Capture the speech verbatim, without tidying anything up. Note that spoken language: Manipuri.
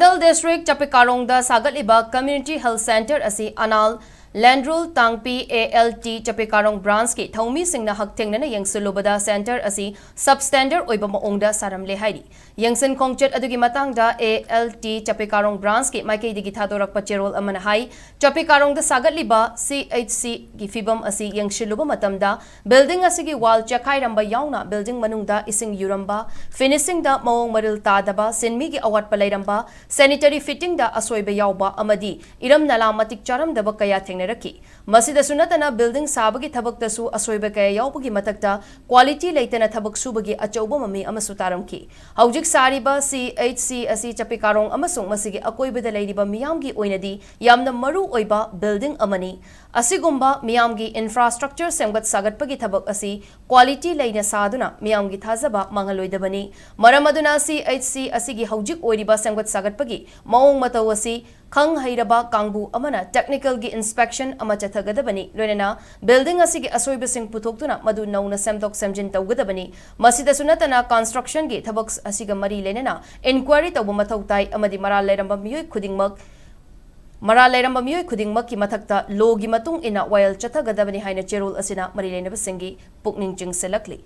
ꯏꯝꯐꯥꯜ ꯗꯤꯁꯇ꯭ꯔꯤꯛ ꯆꯄꯤꯀꯥꯔꯣꯡꯗ ꯁꯥꯒꯠꯂꯤꯕ ꯀꯝꯃ꯭ꯌꯨꯅꯤꯇꯤ ꯍꯦꯜꯊ ꯁꯦꯟꯇꯔ ꯑꯁꯤ ꯑꯅꯥꯜ ꯂꯦꯟꯗ꯭ꯔꯨꯜ ꯇꯥꯡꯄꯤ, ꯑꯦ ꯑꯦꯜ ꯇꯤ, ꯆꯄꯤꯀꯥꯔꯣꯡ ꯕ꯭ꯔꯥꯟꯆꯀꯤ ꯊꯧꯃꯤꯁꯤꯡꯅ ꯍꯛꯊꯦꯡꯅꯅ ꯌꯦꯡꯁꯤꯜꯂꯨꯕꯗ ꯁꯦꯟꯇꯔ ꯑꯁꯤ ꯁꯕ ꯁ꯭ꯇꯦꯟꯗꯔꯗ ꯑꯣꯏꯕ ꯃꯑꯣꯡꯗ ꯁꯥꯔꯝꯂꯦ ꯍꯥꯏꯔꯤ꯫ ꯌꯦꯡꯁꯤꯟ ꯈꯣꯡꯆꯠ ꯑꯗꯨꯒꯤ ꯃꯇꯥꯡꯗ ꯑꯦ ꯑꯦꯜ ꯇꯤ ꯆꯄꯤꯀꯥꯔꯣꯡ ꯕ꯭ꯔꯥꯟꯆꯀꯤ ꯃꯥꯏꯀꯩꯗꯒꯤ ꯊꯥꯗꯣꯔꯛꯄ ꯆꯦꯔꯣꯜ ꯑꯃꯅ ꯍꯥꯏ, ꯆꯄꯤꯀꯥꯔꯣꯡꯗ ꯁꯥꯒꯠꯂꯤꯕ ꯁꯤ ꯑꯩꯆ ꯁꯤꯒꯤ ꯐꯤꯕꯝ ꯑꯁꯤ ꯌꯦꯡꯁꯤꯜꯂꯨꯕ ꯃꯇꯝꯗ, ꯕꯤꯜꯗꯤꯡ ꯑꯁꯤꯒꯤ ꯋꯥꯜ ꯆꯦꯛꯈꯥꯏꯔꯝꯕ ꯌꯥꯎꯅ ꯕꯤꯜꯗꯤꯡ ꯃꯅꯨꯡꯗ ꯏꯁꯤꯡ ꯌꯨꯔꯝꯕ, ꯐꯤꯅꯤꯁꯤꯡꯗ ꯃꯑꯣꯡ ꯃꯔꯤꯜ ꯇꯥꯗꯕ, ꯁꯤꯟꯃꯤꯒꯤ ꯑꯋꯥꯠꯄ ꯂꯩꯔꯝꯕ, ꯁꯦꯅꯤꯇꯔꯤ ꯐꯤꯇꯤꯡꯗ ꯑꯁꯣꯏꯕ ꯌꯥꯎꯕ ꯑꯃꯗꯤ ꯏꯔꯝ ꯅꯂꯥ ꯃꯇꯤꯛ ꯆꯥꯔꯝꯗꯕ ꯀꯌꯥ ꯊꯦꯡꯅꯔꯛꯈꯤ꯫ ꯃꯁꯤꯗꯁꯨ ꯅꯠꯇꯅ, ꯕꯤꯜꯗꯤꯡ ꯁꯥꯕꯒꯤ ꯊꯕꯛꯇꯁꯨ ꯑꯁꯣꯏꯕ ꯀꯌꯥ ꯌꯥꯎꯕꯒꯤ ꯃꯊꯛꯇ, ꯀ꯭ꯋꯥꯂꯤꯇꯤ ꯂꯩꯇꯅ ꯊꯕꯛ ꯁꯨꯕꯒꯤ ꯑꯆꯧꯕ ꯃꯃꯤ ꯑꯃꯁꯨ ꯇꯥꯔꯝꯈꯤ꯫ ꯍꯧꯖꯤꯛ ꯁꯥꯔꯤꯕ ꯁꯤ ꯑꯩꯆ ꯁꯤ ꯑꯁꯤ ꯆꯄꯤꯀꯥꯔꯣꯡ ꯑꯃꯁꯨꯡ ꯃꯁꯤꯒꯤ ꯑꯀꯣꯏꯕꯗ ꯂꯩꯔꯤꯕ ꯃꯤꯌꯥꯝꯒꯤ ꯑꯣꯏꯅꯗꯤ ꯌꯥꯝꯅ ꯃꯔꯨ ꯑꯣꯏꯕ ꯕꯤꯜꯗꯤꯡ ꯑꯃꯅꯤ꯫ ꯑꯁꯤꯒꯨꯝꯕ ꯃꯤꯌꯥꯝꯒꯤ ꯏꯟꯐ꯭ꯔꯥꯁ꯭ꯇ꯭ꯔꯛꯆꯔ ꯁꯦꯝꯒꯠ ꯁꯥꯒꯠꯄꯒꯤ ꯊꯕꯛ ꯑꯁꯤ ꯀ꯭ꯋꯥꯂꯤꯇꯤ ꯂꯩꯅ ꯁꯥꯗꯨꯅ ꯃꯤꯌꯥꯝꯒꯤ ꯊꯥꯖꯕ ꯃꯥꯡꯍꯜꯂꯣꯏꯗꯕꯅꯤ꯫ ꯃꯔꯝ ꯑꯗꯨꯅ, ꯁꯤ ꯑꯩꯆ ꯁꯤ ꯑꯁꯤꯒꯤ ꯍꯧꯖꯤꯛ ꯑꯣꯏꯔꯤꯕ ꯁꯦꯝꯒꯠ ꯁꯥꯒꯠꯄꯒꯤ ꯃꯑꯣꯡ ꯃꯇꯧ ꯑꯁꯤ ꯈꯪ ꯍꯩꯔꯕ ꯀꯥꯡꯕꯨ ꯑꯃꯅ ꯇꯦꯛꯅꯤꯀꯦꯜꯒꯤ ꯏꯟꯁꯄꯦꯛꯁꯟ ꯑꯃ ꯆꯠꯊꯒꯗꯕꯅꯤ꯫ ꯂꯣꯏꯅꯅ ꯕꯤꯜꯗꯤꯡ ꯑꯁꯤꯒꯤ ꯑꯁꯣꯏꯕꯁꯤꯡ ꯄꯨꯊꯣꯛꯇꯨꯅ ꯃꯗꯨ ꯅꯧꯅ ꯁꯦꯝꯗꯣꯛ ꯁꯦꯝꯖꯤꯟ ꯇꯧꯒꯗꯕꯅꯤ꯫ ꯃꯁꯤꯗꯁꯨ ꯅꯠꯇꯅ, ꯀꯟꯁꯇ꯭ꯔꯛꯁꯟꯒꯤ ꯊꯕꯛ ꯑꯁꯤꯒ ꯃꯔꯤ ꯂꯩꯅꯅ ꯏꯟꯀ꯭ꯋꯥꯏꯔꯤ ꯇꯧꯕ ꯃꯊꯧ ꯇꯥꯏ ꯑꯃꯗꯤ ꯃꯔꯥꯜ ꯂꯩꯔꯝꯕ ꯃꯤꯑꯣꯏ ꯈꯨꯗꯤꯡꯃꯛ, ꯃꯔꯥꯜ ꯂꯩꯔꯝꯕ ꯃꯤꯑꯣꯏ ꯈꯨꯗꯤꯡꯃꯛꯀꯤ ꯃꯊꯛꯇ ꯂꯣꯒꯤ ꯃꯇꯨꯡ ꯏꯟꯅ ꯋꯥꯌꯦꯜ ꯆꯠꯊꯒꯗꯕꯅꯤ ꯍꯥꯏꯅ ꯆꯦꯔꯣꯜ ꯑꯁꯤꯅ ꯃꯔꯤ ꯂꯩꯅꯕꯁꯤꯡꯒꯤ ꯄꯨꯛꯅꯤꯡ ꯆꯤꯡꯁꯤꯜꯂꯛꯂꯤ꯫